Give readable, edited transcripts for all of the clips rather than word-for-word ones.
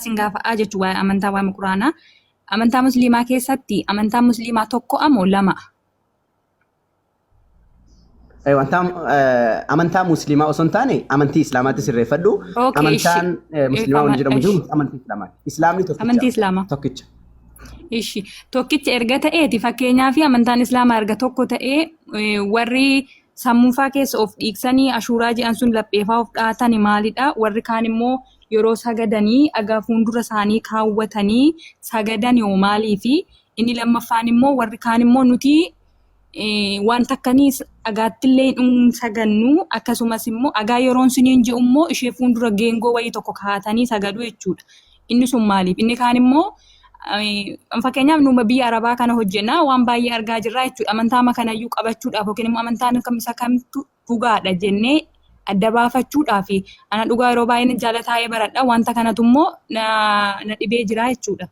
Sin gaafa'aa jechuun waa'ee amantaa waa'ee quraanaa. Amantaa musliimaa keessatti amantaan musliimaa tokko amoo lama? Amantaa musliimaa osoo hin taane amantii islaamaatti sirreeffadhu. Okay, Amantaan musliimaa wanti jedhamu jiru Ishi. amantii islaamaati. Islaamni tokkicha. Amantii islaamaa. Tokkicha. Ishi tokkicha erga ta'eeti fakkeenyaa fi amantaan islaamaa erga tokko ta'ee warri sammuufaa keessa of dhiigsanii ashuuraa jedhan sun lapheefaa of dhaatani maalidha? Warri kaan immoo yeroo sagadanii dhagaa fuuldura isaanii kaawwatanii sagadan yoo maaliifi? Inni lammaffaan immoo warri kaan immoo nuti waan takkanii dhagaattillee hin sagannu akkasumas immoo dhagaa yeroon siniin ji'u immoo ishee fuuldura geengoo wayii tokko kaa'atanii sagadu jechuudha. Inni sun maaliif? Inni kaan immoo fakkeenyaaf numa biyya Arabaa kana hojjenna waan baay'ee argaa jirra jechuudha. Amantaama kanayyuu qabachuudhaaf yookiin immoo amantaan kam isa kamtu dhugaadha jennee adda baafachuudhaaf ana dhugaa yeroo baay'ee jala taa'ee baradha. Wanta kanatu immoo na dhibee jira jechuudha.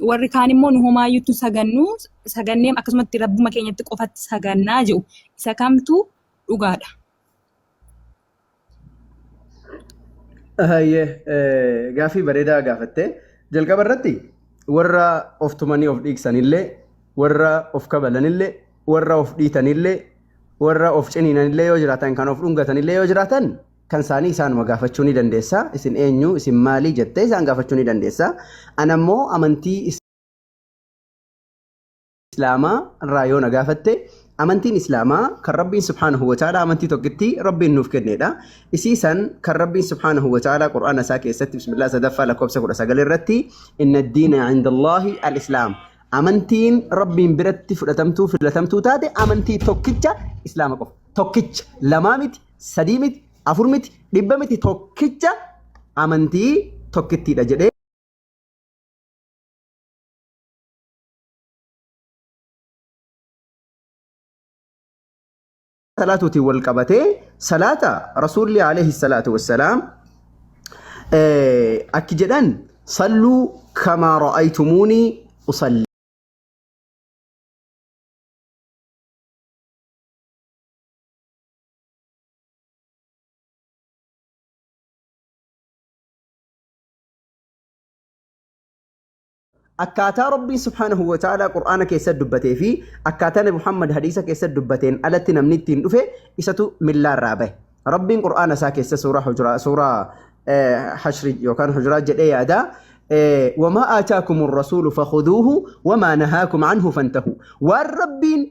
Warri kaan immoo nu homaayyuutti sagannu sagannee akkasumatti rabbuma keenyatti qofatti sagannaa jedhu. Isa kamtu dhugaadha? Hayyee gaaffii bareedaa gaafatte. Jalqaba irratti warra of tumanii of dhiigsanillee, warra of kabalanillee, warra of dhiitanillee, warra of ciniinanillee yoo jiraatan kan of dhungatanillee yoo jiraatan kan isaanii isaanuma gaafachuu ni dandeessa. Isin eenyu, isin maali jettee isaan gaafachuu ni dandeessa. Ana immoo amantii Islaamaa irraa yoo na gaafatte amantiin Islaamaa kan Rabbiin subhaanahu wa ta'ala amantii tokkitti Rabbiin nuuf kenneedha. Isii san kan Rabbiin subhaanahu wa ta'ala Qur'aana isaa keessatti bismillah sadaffaa lakkoofsa 19 irratti inna diina indallahi al-islaam. Amantiin Rabbiin biratti fudhatamtuu filatamtuu taate amantii tokkicha Islaama qofa. Tokkicha lamaa miti, sadii miti, afur miti, dhibba miti tokkicha amantii tokkittiidha jedhee salaatuutiin wal qabatee salaata rasuulli alayhi salaatu wassalaam akki jedhan salluu kamaa ra'aytumuunii usalli. Akkaataa Rabbiin subhaanahu wa ta'aalaa Qur'aana keessatti dubbatee fi akkaataa Nabi Muhammad hadiisa keessatti dubbateen alatti namni ittiin dhufe isatu millaa irraa bahe. Rabbiin Qur'aana isaa keessa suuraa Hujuraa suuraa Hashri yookaan Hujuraa jedhee yaada. Wamaa aataakumur rasuulu fakhuduuhu wamaa nahaakum anhu fantahu. Waan Rabbiin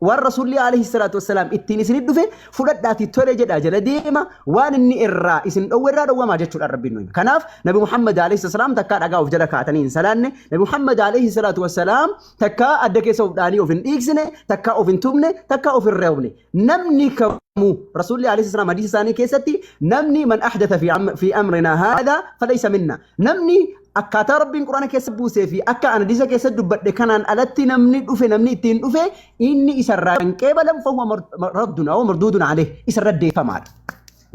Waan Rasuulli alayhi salaatu wassalaam ittiin isinit dhufe fudhadhaatii tole jedhaa jala deema waan inni irraa isin dhowwe irraa dhowwamaa jechuudhaan Rabbiin nu hima. Kanaaf Nabi Muhammad alayhi salaam takkaa dhagaa of jala kaa'atanii hin salaanne, Nabi Muhammad alayhi salaatu wassalaam takkaa adda keessa of dha'anii of hin dhiigsine, takkaa of hin tumne, takkaa of hin reebne. Namni kamuu Rasuulli alayhi salaam hadiisa isaanii keessatti namni man ahdatha fi amrinaa haadha falaysa minna. Namni akkaataa Rabbiin Qur'aana keessa buusee fi akka an hadiisa keessa dubbadhe kanaan alatti namni dhufe namni ittiin dhufe inni isarraa hin qeebalamu fahuwa raddun aw marduudun alayh isarra deeffamaadha.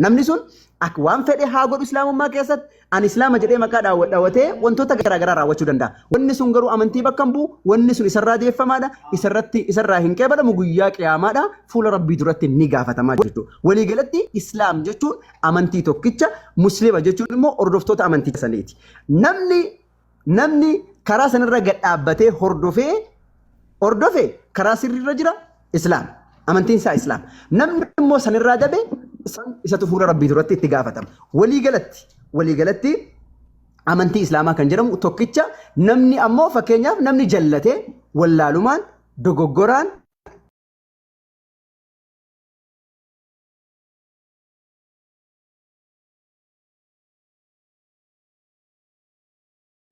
Namni sun akka waan fedhe haa godhu islaamummaa keessatti ani islaama jedhee maqaa dhaawatee wantoota garaa garaa raawwachuu danda'a. Wanni sun garuu amantii bakka hin bu'u wanni sun isarraa deeffamaadha isarratti isarraa hin qeebalamu guyyaa qiyaamaadha fuula Rabbii duratti ni gaafatama jechuudha. Waliigalatti islaam jechuun amantii tokkicha, muslima jechuun immoo hordoftoota amantii saniiti. Namni namni karaa sanirra gad dhaabbatee hordofee hordofe karaa sirriirra jira islaam. Amantiin isaa islaam. Namni immoo sanirraa dabe san isatu fuula rabbii duratti itti gaafatama. Waliigalatti waliigalatti amantii islaamaa kan jedhamu tokkicha namni ammoo fakkeenyaaf namni jallatee wallaalumaan dogoggoraan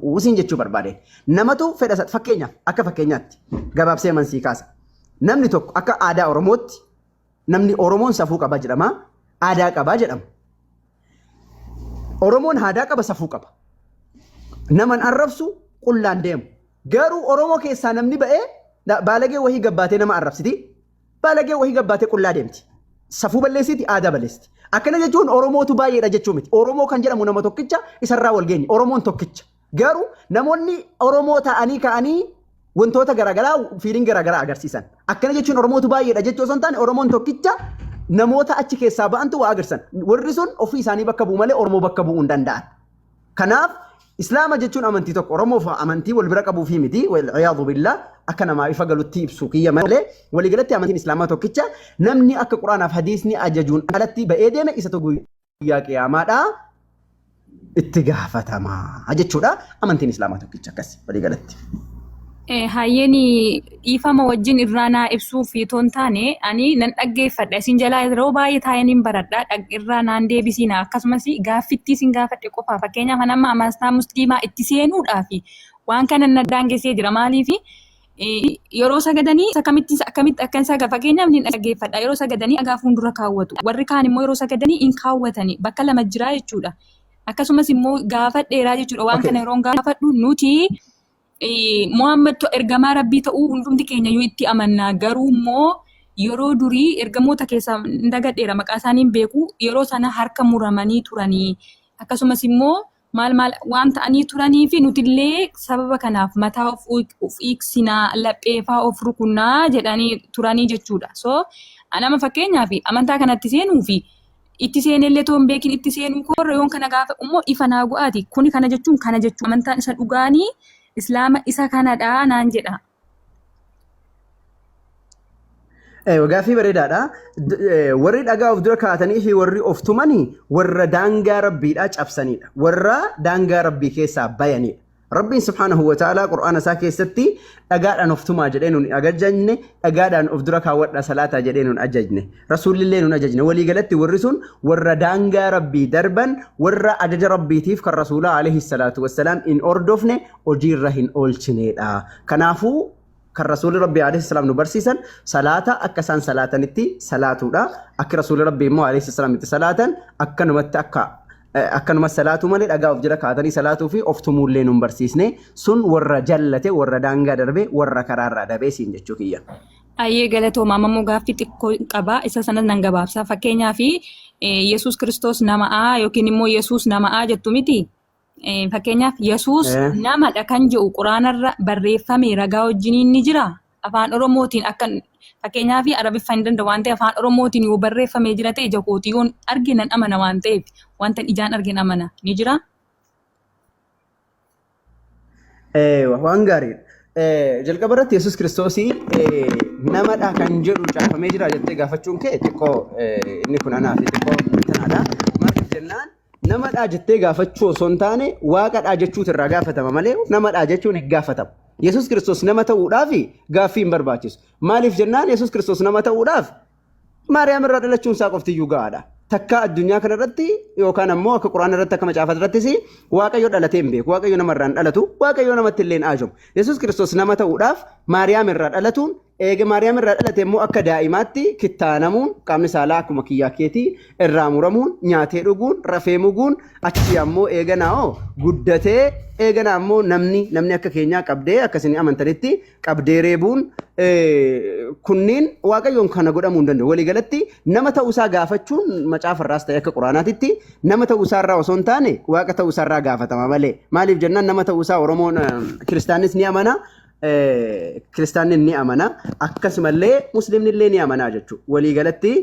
Usiin jechuu barbaade. Namatu fedha isa fakkeenyaaf akka fakkeenyaatti gabaabsee mansii kaasa. Namni tokko akka aadaa Oromootti namni Oromoon safuu qaba jedhama. Aadaa qabaa jedhama. Oromoon aadaa qaba safuu qaba. Naman arrabsu qullaan deemu. Garuu Oromoo keessaa namni ba'ee baalagee wahii gabbaatee nama arrabsiti. Baalagee wahii gabbaatee qullaa deemti. Safuu balleessiti, aadaa balleessiti. Akkana jechuun Oromootu baay'eedha jechuu miti. Oromoo kan jedhamu nama tokkicha isarraa wal geenye. Oromoon tokkicha. Garuu namoonni Oromoo ta'anii ka'anii wantoota garaagaraa fiiliin garaagaraa agarsiisan. Akkana jechuun Oromootu baay'eedha jechuu osoo hin taane Oromoon tokkicha namoota achi keessaa ba'antu waa agarsiisan. Warri sun ofii isaanii bakka bu'u malee Oromoo bakka bu'uu hin danda'an. Kanaaf Islaama jechuun amantii tokko Oromoof amantii wal bira qabuufii miti wal'iyaadu billah akka namaa ifa galutti ibsu kiyya malee waliigalatti amantiin Islaamaa tokkicha namni akka Quraanaaf hadiisni ajajuun alatti ba'ee deeme isatu guyyaa qiyaamaadha itti gaafatama jechuudha. Amantiin Islaamaa tokkicha akkas waliigalatti. Hayyeen dhiifama wajjin irraa naa ibsuuf itoo hin taane ani nan dhaggeeffadha. Isin jalaa yeroo baay'ee taa'een hin baradha. Irraa naan deebisiina. Akkasumas gaaffittii isin gaafadhe qofaa. Fakkeenyaaf ani amma amantaa musliimaa itti seenuudhaaf waan kana na daangessee jira. Maaliif yeroo sagadanii isa kamitti akkamitti akka isa fakkeenyaaf ni dhaggeeffadha. Yeroo sagadanii dhagaa fuuldura kaawwatu. Warri kaan immoo yeroo sagadanii hin kaawwatani. Bakka lama jira jechuudha. Akkasumas immoo gaafadheeraa jechuudha. Waan kana yeroon gaafadhu nuti Muhammad ergamaa Rabbii ta'uu hundumti keenya iyyuu itti amanna. Garuu immoo yeroo durii ergamoota keessaa hin dagadheera maqaa isaanii hin beeku yeroo sana harka muramanii turanii akkasumas immoo maal maal waan ta'anii turanii fi nutillee sababa kanaaf mataa of hiiksinaa lapheefaa of rukunnaa jedhanii turanii jechuudha. So anama fakkeenyaaf amantaa kanatti seenuu fi itti seenellee too hin beekin itti seenuu koorra yoon kana gaafa immoo ifa naa go'aati. Kuni kana jechuun kana jechuun amantaan isa dhugaanii islaama isa kanadha naan jedha. Gaaffii bareedaadha. Warri dhagaa of dura kaa'atanii fi warri of tumanii warra daangaa rabbiidhaa cabsanidha. Warra daangaa rabbii keessaa bayanidha. Rabbiin subhaanahu wa ta'aalaa Qur'aana isaa keessatti dhagaadhaan of tumaa jedhee nun ajajne, dhagaadhaan of dura kaawwadhaa salaataa jedhee nun ajajne. Rasuullillee nun ajajne. Waliigalatti warri sun warra daangaa Rabbii darban, warra ajaja Rabbiitiif kan Rasuulaa alayhi salaatu wassalaam hin hordofne hojiirra hin oolchineedha. Kanaafuu kan Rasuulli Rabbii alayhi salaam nu barsiisan salaata akka isaan salaatanitti salaatuudha. Akki Rasuulli Rabbii immoo alayhi salaam itti salaatan akkanumatti akka akkanuma salaatuu malee dhagaa of jala kaa'atanii salaatuu fi of tumuullee nun barsiisne sun warra jallate warra daangaa darbe warra karaarraa dabee siin jechuu kiyya. Ayyee galatooma amma immoo gaaffii xiqqoo qaba isa sanas nan gabaabsa fakkeenyaaf Yesuus Kiristoos nama'aa yookiin immoo Yesuus nama'aa jettu miti Fakkeenyaaf Yesuus namadha kan jedhu quraanarra barreeffame ragaa wajjiniin ni jira. Afaan Oromootiin akka fakkeenyaaf Arabiffaa hin danda'u waan ta'eef afaan Oromootiin yoo barreeffamee jira ta'e ija kootii yoon arge nan amana waan ta'eef wanta ijaan argen amana ni jira. Waan gaariidha. Jalqaba irratti Yesuus Kiristoosii namadha kan jedhu caafamee jira jettee gaafachuun kee xiqqoo inni kun anaa fi xiqqoo tanaadha. Maaliif jennaan namadhaa jettee gaafachuu osoo hin taane waaqadhaa jechuutu irraa gaafatama malee namadhaa jechuun hin gaafatamu. Yesuus Kiristoos nama ta'uudhaaf gaaffii hin barbaachisu. Maaliif jennaan Yesuus Kiristoos nama ta'uudhaaf Maariyaam irraa dhalachuun isaa qoftiyyuu gahaadha. Takkaa addunyaa kana irratti yookaan ammoo akka quraana irratti akka macaafa irrattis Waaqayyo dhalatee hin beeku. Waaqayyo nama irraa hin dhalatu. Waaqayyo namatti illee hin aajomu. Yesuus Kiristoos nama ta'uudhaaf Maariyaam irraa dhalatuun eega Maariyaam irraa dhalate immoo akka daa'imaatti kittaanamuun qaamni saalaa akkuma kiyyaa keetii irraa muramuun nyaatee dhuguun rafee muguun achi ammoo eeganaa hoo guddatee eeganaa ammoo namni namni akka keenyaa qabdee akka isin amantanitti qabdee reebuun kunniin waaqayyoon kana godhamuu hin danda'u. Waliigalatti nama ta'uusaa gaafachuun macaafa irraas ta'e akka quraanaatitti nama ta'uusaa irraa osoo hin taane waaqa ta'uusaa irraa gaafatama malee. Maaliif jennaan nama ta'uusaa Oromoon kiristaannis ni amana. Kiristaanni ni amana akkasumallee muslimni illee ni amana jechuudha. Waliigalatti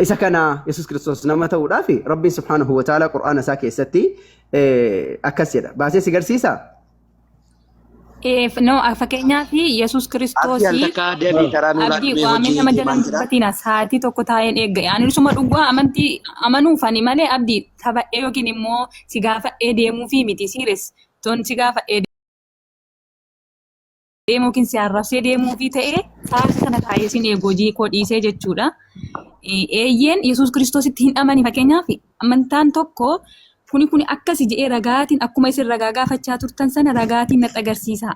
isa kana Yesuus Kiristoos nama ta'uudhaaf Rabbiin subhaanahu wa ta'ala Qur'aana isaa keessatti akkas jedha. Baasee si garsiisaa? No, fakkeenyaaf Yesuus Abdii al Kiristoosii takka deebii karaa nuuraa abdii dhumee waamee hojii nama deemaan jalaan jira. dubbatina sa'aatii tokko taa'een eegga. Ani isuma dhugaa amantii amanuuf ani malee abdii taphadhee yookiin immoo si gaafadhee deemuufii miti siires toon si gaafadhee deemuu yookiin si arrabsee deemuufii ta'ee sa'aatii sana taa'ee sin eegu hojii koo dhiisee jechuudha. Eeyyeen Yesuus Kiristoositti hin amani fakkeenyaaf amantaan tokko kuni kuni akkasi jedhee ragaatiin akkuma isin ragaa gaafachaa turtan sana ragaatiin natti agarsiisa.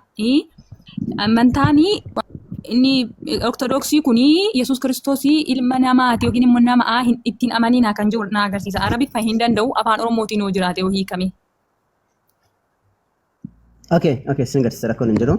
Amantaan inni ortodoksii kuni Yesuus Kiristoosii ilma namaati yookiin immoo nama ittiin amaniinaa kan jiru na agarsiisa. Arabiffa hin danda'u afaan Oromootiin yoo jiraate yoo hiikame. Okay, okay, sin garsiisa rakkoon hin jiru.